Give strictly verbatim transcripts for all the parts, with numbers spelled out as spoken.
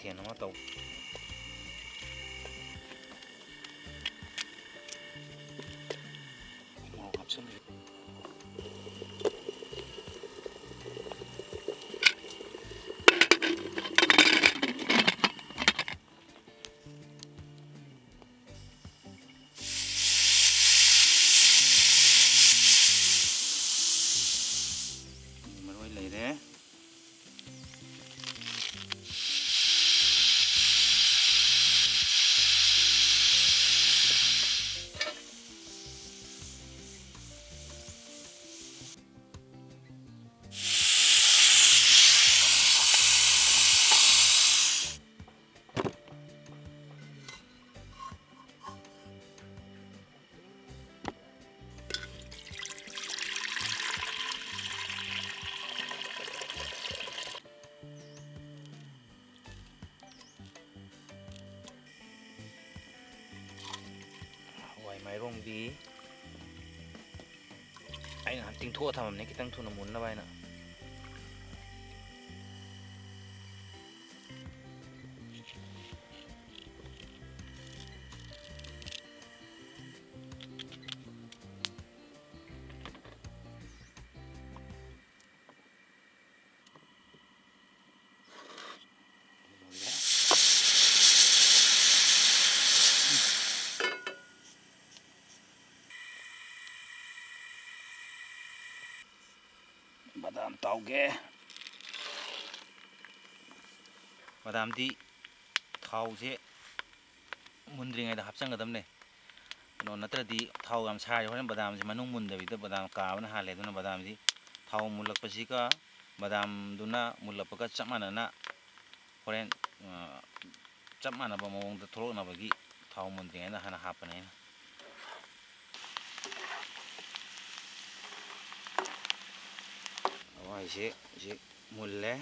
ꯃꯊꯦꯜ ꯑꯃ ꯇꯧ꯫ ꯃꯣꯔꯣꯛ ꯍꯥꯞꯆꯤꯜꯂꯒꯦ꯫ ꯃꯔꯣꯏ ꯂꯩꯔꯦ꯫ ꯍꯋꯥꯏ ꯃꯥꯏꯔꯣꯡꯕꯤ ꯑꯩ ꯉꯥꯏꯍꯥꯛ ꯇꯤꯡꯊꯣꯛꯑ ꯊꯝꯃꯝꯅꯦ, ꯈꯤꯇꯪ ꯊꯨꯅ ꯃꯨꯟꯅꯕ ꯍꯥꯏꯅ꯫ ꯕꯗꯥꯝ ꯇꯥꯎꯒꯦ꯫ ꯕꯗꯥꯝꯗꯤ ꯊꯥꯎꯁꯦ ꯃꯨꯟꯗ꯭ꯔꯤꯉꯩꯗ ꯍꯥꯞꯆꯟꯒꯗꯕꯅꯦ꯫ ꯀꯩꯅꯣ ꯅꯠꯇ꯭ꯔꯗꯤ ꯊꯥꯎ ꯌꯥꯝ ꯁꯥꯔꯗꯤ ꯍꯣꯔꯦꯟ ꯕꯗꯥꯝꯁꯦ ꯃꯅꯨꯡ ꯃꯨꯟꯗꯕꯤꯗ ꯕꯗꯥꯝ ꯀꯥꯕꯅ ꯍꯥꯜꯂꯦ꯫ ꯑꯗꯨꯅ ꯕꯗꯥꯝꯁꯤ ꯊꯥꯎ ꯃꯨꯜꯂꯛꯄꯁꯤꯒ ꯕꯗꯥꯝꯗꯨꯅ ꯃꯨꯜꯂꯛꯄꯒ ꯆꯞ ꯃꯥꯟꯅꯅ ꯍꯣꯔꯦꯟ, ꯑ, ꯆꯞ ꯃꯥꯟꯅꯕ ꯃꯑꯣꯡꯗ ꯊꯣꯛꯂꯛꯅꯕꯒꯤ ꯊꯥꯎ ꯃꯨꯟꯗ꯭ꯔꯤꯉꯩꯗ ꯍꯥꯟꯅ ꯍꯥꯞꯄꯅꯦ ꯑꯩꯅ꯫ ꯍꯋꯥꯏꯁꯦ ꯍꯧꯖꯤꯛ ꯃꯨꯜꯂꯦ꯫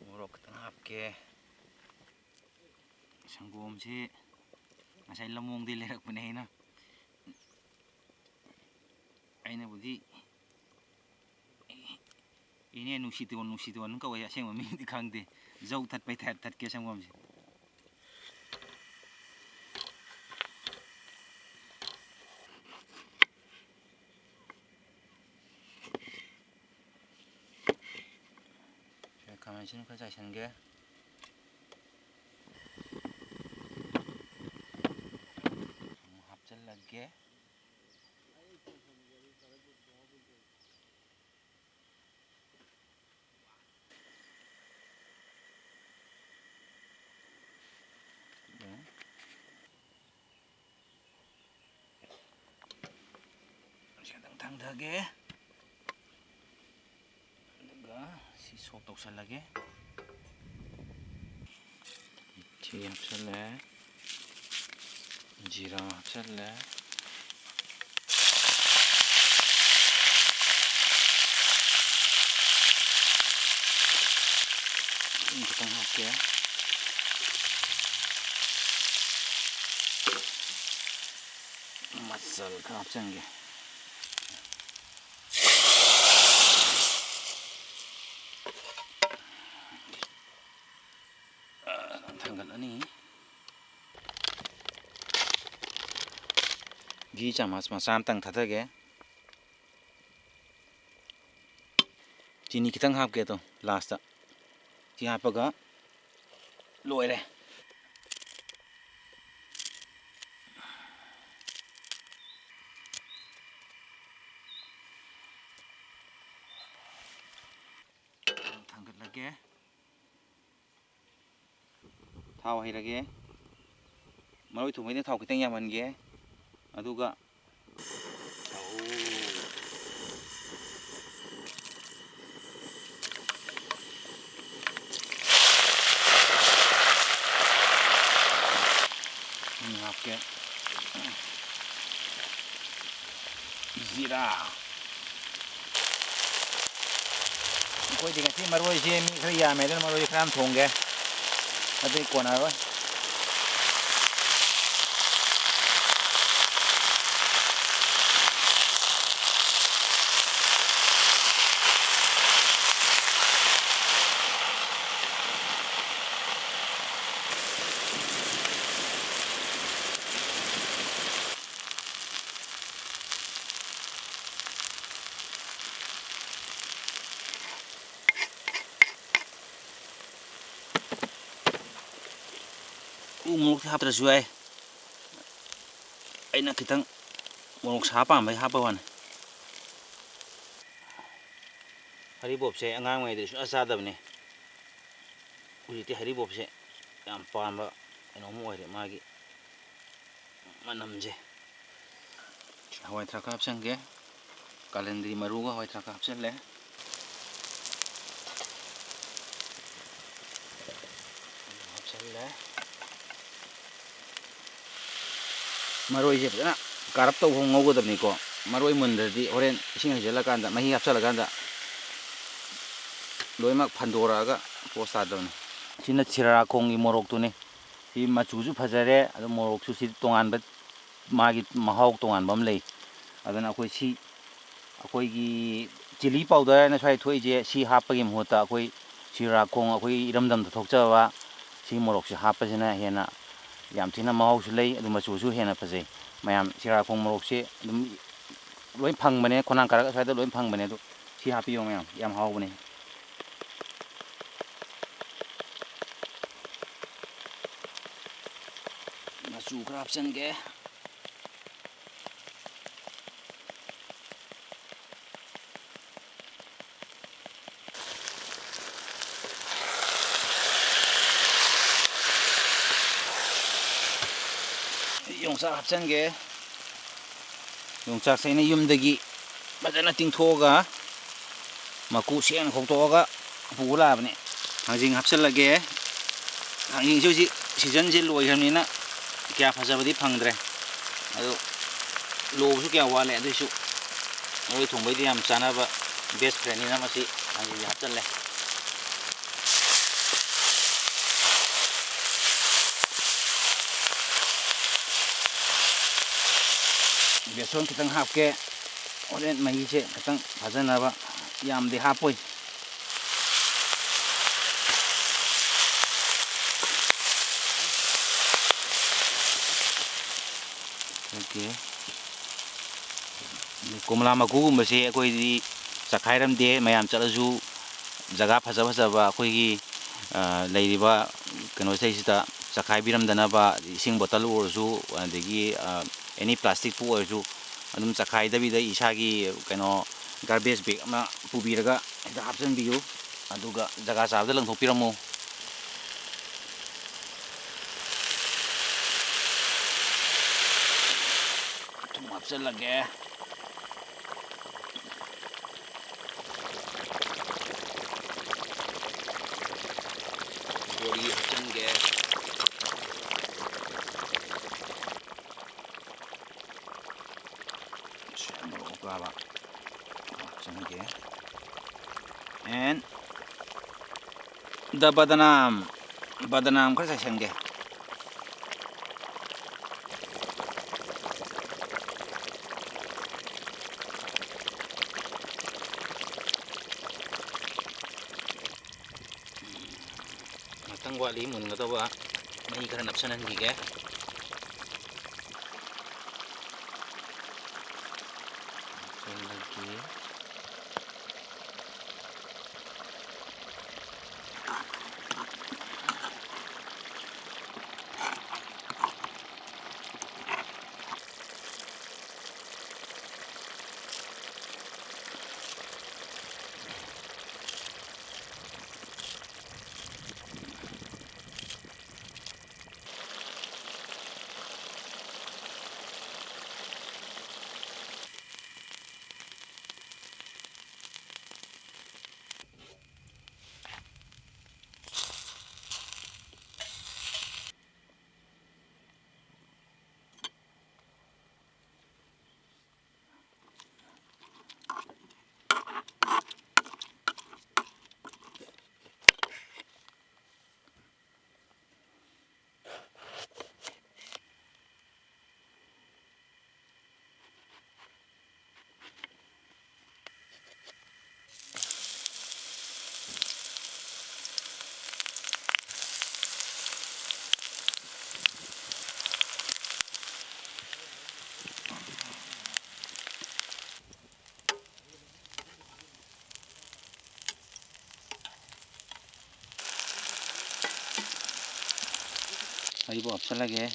ꯃꯣꯔꯣꯛ ꯈꯤꯇꯪ ꯍꯥꯞꯀꯦ꯫ ꯁꯪꯒꯣꯝꯁꯤ ꯉꯁꯥꯏ ꯂꯝꯂꯣꯡꯗꯒꯤ ꯂꯩꯔꯛꯄꯅꯦ ꯑꯩꯅ꯫ ꯑꯩꯅꯕꯨꯗꯤ ꯏꯅꯦ ꯅꯨꯡꯁꯤꯇꯣꯟ, ꯅꯨꯡꯁꯤꯇꯣꯟ ꯀꯧꯋꯦ, ꯑꯁꯦꯡꯕ ꯃꯤꯡꯗꯤ ꯈꯪꯗꯦ꯫ ꯖꯧ ꯊꯠꯄꯩ ꯇꯥꯏꯞ ꯊꯠꯀꯦ ꯁꯪꯒꯣꯝꯁꯦ꯫ ꯁꯤꯗ ꯈꯥꯃꯦꯟ ꯑꯁꯤꯟꯕ ꯈꯔ ꯆꯥꯏꯁꯤꯟꯒꯦ꯫ ꯑꯃꯨꯛ ꯍꯥꯞꯆꯤꯜꯂꯒꯦ꯫ ꯁꯤ ꯈꯤꯇꯪ ꯊꯥꯡꯊꯒꯦ꯫ ꯑꯗꯨꯒ ꯁꯤ ꯁꯣꯛ ꯇꯧꯁꯜꯂꯒꯦ꯫ ꯁꯤ ꯍꯥꯞꯆꯜꯂꯦ꯫ ꯖꯤꯔꯥ ꯍꯥꯞꯆꯜꯂꯦ꯫ ꯏꯁꯤꯡ ꯈꯤꯇꯪ ꯍꯥꯞꯀꯦ꯫ ꯃꯆꯜ ꯈꯔ ꯍꯥꯞꯆꯟꯒꯦ꯫ ꯊꯥꯡꯒꯠꯂꯅꯤ꯫ ꯘꯤ ꯆꯥꯃꯁ ꯃꯆꯥ ꯑꯃꯇꯪ ꯊꯥꯗꯒꯦ꯫ ꯆꯤꯅꯤ ꯈꯤꯇꯪ ꯍꯥꯞꯀꯦ ꯑꯗꯣ ꯂꯥꯁꯇ꯫ ꯁꯤ ꯍꯥꯞꯄꯒ ꯂꯣꯏꯔꯦ꯫ ꯊꯥꯡꯒꯠꯂꯒꯦ꯫ ꯊꯥꯎ ꯍꯩꯔꯒꯦ꯫ ꯃꯔꯣꯏ ꯊꯣꯡꯕꯩꯗꯤ ꯊꯥꯎ ꯈꯤꯇꯪ ꯌꯥꯝꯍꯟꯒꯦ꯫ ꯑꯗꯨꯒ ꯊꯨꯝ ꯍꯥꯞꯀꯦ꯫ ꯖꯤꯔꯥ꯫ ꯑꯩꯈꯣꯏꯗꯤ ꯉꯁꯤ ꯃꯔꯣꯏꯁꯦ ꯃꯤ ꯈꯔ ꯌꯥꯝꯃꯦ, ꯑꯗꯨꯅ ꯃꯔꯣꯏꯁꯦ ꯈꯔ ꯌꯥꯝ ꯊꯣꯡꯒꯦ, ꯑꯗꯨꯗꯤ ꯀꯣꯟꯅꯔꯣꯏ꯫ ꯎ ꯃꯣꯔꯣꯛꯇꯤ ꯍꯥꯞꯇ꯭ꯔꯁꯨ ꯌꯥꯏ꯫ ꯑꯩꯅ ꯈꯤꯇꯪ ꯃꯣꯔꯣꯛ ꯁꯥ ꯄꯥꯝꯕꯩ ꯍꯥꯞꯄ ꯋꯥꯅꯤ꯫ ꯍꯔꯤꯕꯣꯞꯁꯦ ꯑꯉꯥꯡ ꯑꯣꯏꯔꯤꯉꯩꯗꯗꯤ ꯁꯨꯡꯆꯥ ꯆꯥꯗꯕꯅꯤ꯫ ꯍꯧꯖꯤꯛꯇꯤ ꯍꯔꯤꯕꯣꯞꯁꯦ ꯌꯥꯝ ꯄꯥꯝꯕ ꯀꯩꯅꯣꯝ ꯑꯣꯏꯔꯦ, ꯃꯥꯒꯤ ꯃꯅꯝꯁꯦ꯫ ꯍꯋꯥꯏ ꯊ꯭ꯔꯥꯛꯀ ꯍꯥꯞꯆꯤꯟꯒꯦ꯫ ꯀꯥꯂꯟꯗ꯭ꯔꯤ ꯃꯔꯨꯒ ꯍꯋꯥꯏ ꯊ꯭ꯔꯥꯛꯀ ꯍꯥꯞꯆꯤꯜꯂꯦ꯫ ꯍꯥꯞꯆꯤꯜꯂꯦ꯫ ꯃꯔꯣꯏꯁꯦ ꯐꯖꯅ ꯀꯥꯔꯞ ꯇꯧꯕ ꯉꯧꯒꯗꯕꯅꯤꯀꯣ꯫ ꯃꯔꯣꯏ ꯃꯨꯟꯗ꯭ꯔꯗꯤ ꯍꯣꯔꯦꯟ ꯏꯁꯤꯡ ꯍꯩꯖꯤꯜꯂꯀꯥꯟꯗ, ꯃꯍꯤ ꯍꯥꯞꯆꯤꯜꯂꯀꯥꯟꯗ ꯂꯣꯏꯅꯃꯛ ꯐꯟꯗꯣꯔꯛꯑꯒ ꯄꯣꯁ ꯇꯥꯗꯕꯅꯤ꯫ ꯁꯤꯅ ꯁꯤꯔꯥꯈꯣꯡꯒꯤ ꯃꯣꯔꯣꯛꯇꯨꯅꯤ꯫ ꯁꯤ ꯃꯆꯨꯁꯨ ꯐꯖꯔꯦ, ꯑꯗꯨ ꯃꯣꯔꯣꯛꯁꯨ ꯁꯤ ꯇꯣꯉꯥꯟꯕ, ꯃꯥꯒꯤ ꯃꯍꯥꯎ ꯇꯣꯉꯥꯟꯕ ꯑꯃ ꯂꯩ꯫ ꯑꯗꯨꯅ ꯑꯩꯈꯣꯏ ꯁꯤ, ꯑꯩꯈꯣꯏꯒꯤ ꯆꯤꯂꯤ ꯄꯥꯎꯗꯔ ꯍꯥꯏꯅ ꯁ꯭ꯋꯥꯏ ꯊꯣꯛꯏꯁꯦ, ꯁꯤ ꯍꯥꯞꯄꯒꯤ ꯃꯍꯨꯠꯇ ꯑꯩꯈꯣꯏ ꯁꯤꯔꯥꯈꯣꯡ, ꯑꯩꯈꯣꯏ ꯏꯔꯝꯗꯝꯗ ꯊꯣꯛꯆꯕ ꯁꯤ ꯃꯣꯔꯣꯛꯁꯦ ꯍꯥꯞꯄꯁꯤꯅ ꯍꯦꯟꯅ ꯌꯥꯝ ꯊꯤꯅ ꯃꯍꯥꯎꯁꯨ ꯂꯩ, ꯑꯗꯨ ꯃꯆꯨꯁꯨ ꯍꯦꯟꯅ ꯐꯖꯩ꯫ ꯃꯌꯥꯝ ꯁꯤꯔꯥꯈꯣꯡ ꯃꯣꯔꯣꯛꯁꯦ ꯑꯗꯨꯝ ꯂꯣꯏ ꯐꯪꯕꯅꯦ, ꯈꯣꯡꯅꯥꯡ ꯀꯥꯔꯛ ꯑꯁ꯭ꯋꯥꯏꯗ ꯂꯣꯏ ꯐꯪꯕꯅꯦ꯫ ꯑꯗꯨ ꯁꯤ ꯍꯥꯞꯄꯤꯌꯣ ꯃꯌꯥꯝ, ꯌꯥꯝ ꯍꯥꯎꯕꯅꯦ꯫ ꯃꯆꯨ ꯈꯔ ꯍꯥꯞꯆꯤꯟꯒꯦ꯫ ꯌꯣꯡꯆꯥꯛ ꯍꯥꯞꯆꯤꯟꯒꯦ꯫ ꯌꯣꯡꯆꯥꯛꯁꯦ ꯑꯩꯅ ꯌꯨꯝꯗꯒꯤ ꯐꯖꯅ ꯇꯤꯡꯊꯣꯛꯑꯒ ꯃꯀꯨ ꯁꯦꯡꯅ ꯈꯣꯛꯇꯣꯛꯑꯒ ꯄꯨꯔ ꯂꯥꯛꯑꯕꯅꯦ꯫ ꯊꯥꯡꯖꯤꯡ ꯍꯥꯞꯆꯤꯜꯂꯒꯦ꯫ ꯊꯥꯡꯖꯤꯡꯁꯦ ꯍꯧꯖꯤꯛ ꯁꯤꯖꯟꯁꯦ ꯂꯣꯏꯈ꯭ꯔꯕꯅꯤꯅ ꯀꯌꯥ ꯐꯖꯕꯗꯤ ꯐꯪꯗ꯭ꯔꯦ꯫ ꯑꯗꯨ ꯂꯣꯕꯁꯨ ꯀꯌꯥ ꯋꯥꯠꯂꯦ꯫ ꯑꯗꯨꯏꯁꯨ ꯃꯔꯣꯏ ꯊꯣꯡꯕꯩꯗꯤ ꯌꯥꯝ ꯆꯥꯅꯕ ꯕꯦꯁ ꯐ꯭ꯔꯦꯟꯅꯤꯅ ꯃꯁꯤ ꯊꯥꯡꯖꯤꯡꯁꯦ ꯍꯥꯞꯆꯜꯂꯦ꯫ ꯕꯦꯁꯣꯟ ꯈꯤꯇꯪ ꯍꯥꯞꯀꯦ꯫ ꯍꯣꯔꯦꯟ ꯃꯍꯤꯁꯦ ꯈꯤꯇꯪ ꯐꯥꯖꯅꯕ꯫ ꯌꯥꯝꯗꯤ ꯍꯥꯞꯄꯣꯏ꯫ ꯑꯣꯀꯦ꯫ ꯀꯣꯝꯂꯥ ꯃꯀꯨꯒꯨꯝꯕꯁꯦ ꯑꯩꯈꯣꯏꯗꯤ ꯆꯈꯥꯏꯔꯝꯗꯦ꯫ ꯃꯌꯥꯝ ꯆꯠꯂꯁꯨ ꯖꯒꯥ ꯐꯖ ꯐꯖꯕ ꯑꯩꯈꯣꯏꯒꯤ, ꯑ, ꯂꯩꯔꯤꯕ ꯀꯩꯅꯣꯁꯤꯗꯩꯁꯤꯗ ꯆꯈꯥꯏꯕꯤꯔꯝꯗꯅꯕ, ꯏꯁꯤꯡ ꯕꯣꯇꯜ ꯑꯣꯏꯔꯁꯨ, ꯑꯗꯒꯤ, ꯑ, ꯑꯦꯅꯤ ꯄ꯭ꯂꯥꯁꯇꯤꯛꯄꯨ ꯑꯣꯏꯔꯁꯨ ꯑꯗꯨꯝ ꯆꯈꯥꯏꯗꯕꯤꯗ ꯏꯁꯥꯒꯤ ꯀꯩꯅꯣ garbage bag ꯑꯃ ꯄꯨꯕꯤꯔꯒ ꯍꯦꯛꯇ ꯍꯥꯞꯆꯤꯟꯕꯤꯌꯨ꯫ ꯑꯗꯨꯒ ꯖꯒꯥ ꯆꯥꯕꯗ ꯂꯪꯊꯣꯛꯄꯤꯔꯝꯃꯨ꯫ ꯊꯨꯝ ꯍꯥꯞꯆꯤꯜꯂꯒꯦ꯫ ꯕꯣꯔꯤ ꯍꯥꯞꯆꯤꯟꯒꯦ꯫ ꯁꯦ, ꯃꯣꯔꯣꯛ ꯑꯀꯥꯕ ꯍꯥꯞꯆꯤꯟꯒꯦ꯫ And the ꯕꯗꯅꯥꯝ, ꯕꯗꯅꯥꯝ ꯈꯔ ꯆꯥꯏꯁꯟꯒꯦ꯫ ꯉꯥꯛꯇꯪ ꯋꯥꯠꯂꯤ ꯃꯨꯟꯒꯗꯧꯕ꯫ ꯃꯍꯤ ꯈꯔ ꯅꯞꯁꯤꯟꯍꯟꯈꯤꯒꯦ꯫ ꯍꯥꯞꯆꯤꯜꯂꯒꯦ꯫ ꯍꯔꯤꯕꯣꯞ ꯍꯥꯞꯆꯤꯜꯂꯒꯦ꯫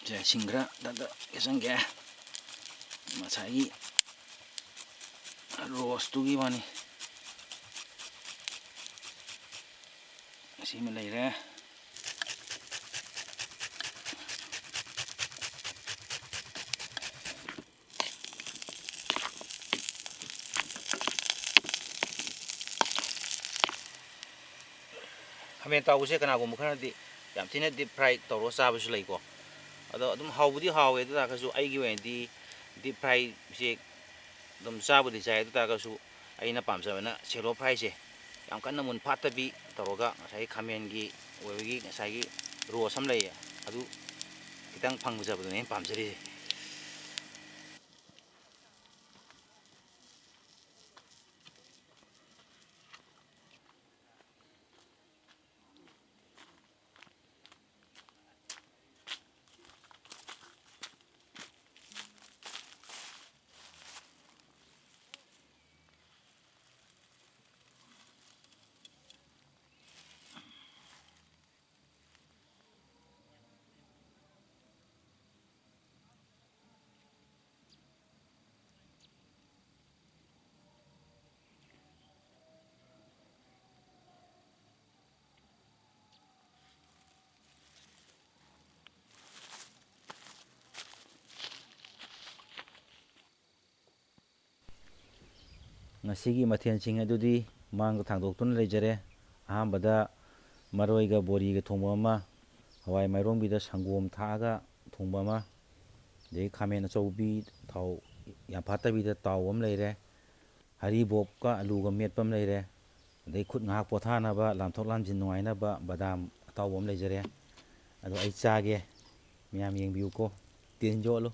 ꯁꯦ, ꯁꯤꯡ ꯈꯔ ꯗꯛ ꯗꯛ ꯍꯩꯖꯤꯟꯒꯦ꯫ ꯉꯁꯥꯏꯒꯤ ꯔꯣꯁꯇꯨꯒꯤ ꯋꯥꯅꯤ꯫ ꯑꯁꯤꯃ ꯂꯩꯔꯦ꯫ ꯈꯥꯃꯦꯟ ꯇꯥꯎꯕꯁꯦ ꯀꯅꯥꯒꯨꯝꯕ ꯈꯔꯅꯗꯤ ꯌꯥꯝ ꯊꯤꯅ deep fry ꯇꯧꯔꯒ ꯆꯥꯕꯁꯨ ꯂꯩꯀꯣ꯫ ꯑꯗꯣ ꯑꯗꯨꯝ ꯍꯥꯎꯕꯨꯗꯤ ꯍꯥꯎꯋꯦ, ꯑꯗꯨ ꯇꯥꯔꯒꯁꯨ ꯑꯩꯒꯤ ꯑꯣꯏꯅꯗꯤ deep fryꯁꯦ ꯑꯗꯨꯝ ꯆꯥꯕꯨꯗꯤ ꯆꯥꯏ, ꯑꯗꯨ ꯇꯥꯔꯒꯁꯨ ꯑꯩꯅ ꯄꯥꯝꯖꯕꯅ shallow fryꯁꯦ, ꯌꯥꯝ ꯀꯟꯅ ꯃꯨꯟ ꯐꯥꯠꯇꯕꯤ ꯇꯧꯔꯒ ꯉꯁꯥꯏꯒꯤ ꯈꯥꯃꯦꯟꯒꯤ ꯑꯣꯏꯕꯒꯤ ꯉꯁꯥꯏꯒꯤ ꯔꯣꯁ ꯑꯃ ꯂꯩꯌꯦ, ꯑꯗꯨ ꯈꯤꯇꯪ ꯐꯪꯖꯕꯗꯨꯅꯦ ꯑꯩꯅ ꯄꯥꯝꯖꯔꯤꯁꯦ꯫ ꯉꯁꯤꯒꯤ ꯃꯊꯦꯜꯁꯤꯡ ꯑꯗꯨꯗꯤ ꯃꯥꯡꯗ ꯊꯥꯡꯗꯣꯛꯇꯨꯅ ꯂꯩꯖꯔꯦ꯫ ꯑꯍꯥꯟꯕꯗ ꯃꯔꯣꯏꯒ ꯕꯣꯔꯤꯒ ꯊꯣꯡꯕ ꯑꯃ, ꯍꯋꯥꯏ ꯃꯥꯏꯔꯣꯡꯕꯤꯗ ꯁꯪꯒꯣꯝ ꯊꯥꯛꯑꯒ ꯊꯣꯡꯕ ꯑꯃ, ꯑꯗꯩ ꯈꯥꯃꯦꯟ ꯑꯆꯧꯕꯤ ꯊꯥꯎ ꯌꯥꯝ ꯐꯠꯇꯕꯤꯗ ꯇꯥꯎꯕ ꯑꯃ ꯂꯩꯔꯦ, ꯍꯔꯤꯕꯣꯞꯀ ꯑꯂꯨꯒ ꯃꯦꯠꯄ ꯑꯃ ꯂꯩꯔꯦ, ꯑꯗꯩ ꯈꯨꯠ ꯉꯥꯏꯍꯥꯛ ꯄꯣꯊꯥꯅꯕ, ꯂꯥꯝꯊꯣꯛ ꯂꯥꯝꯁꯤꯟ ꯅꯨꯡꯉꯥꯏꯅꯕ ꯕꯗꯥꯝ ꯑꯇꯥꯎꯕ ꯑꯃ ꯂꯩꯖꯔꯦ꯫ ꯑꯗꯣ ꯑꯩ ꯆꯥꯒꯦ, ꯃꯌꯥꯝ ꯌꯦꯡꯕꯤꯌꯨꯀꯣ, ꯇꯤꯟ ꯌꯣꯠꯂꯨ꯫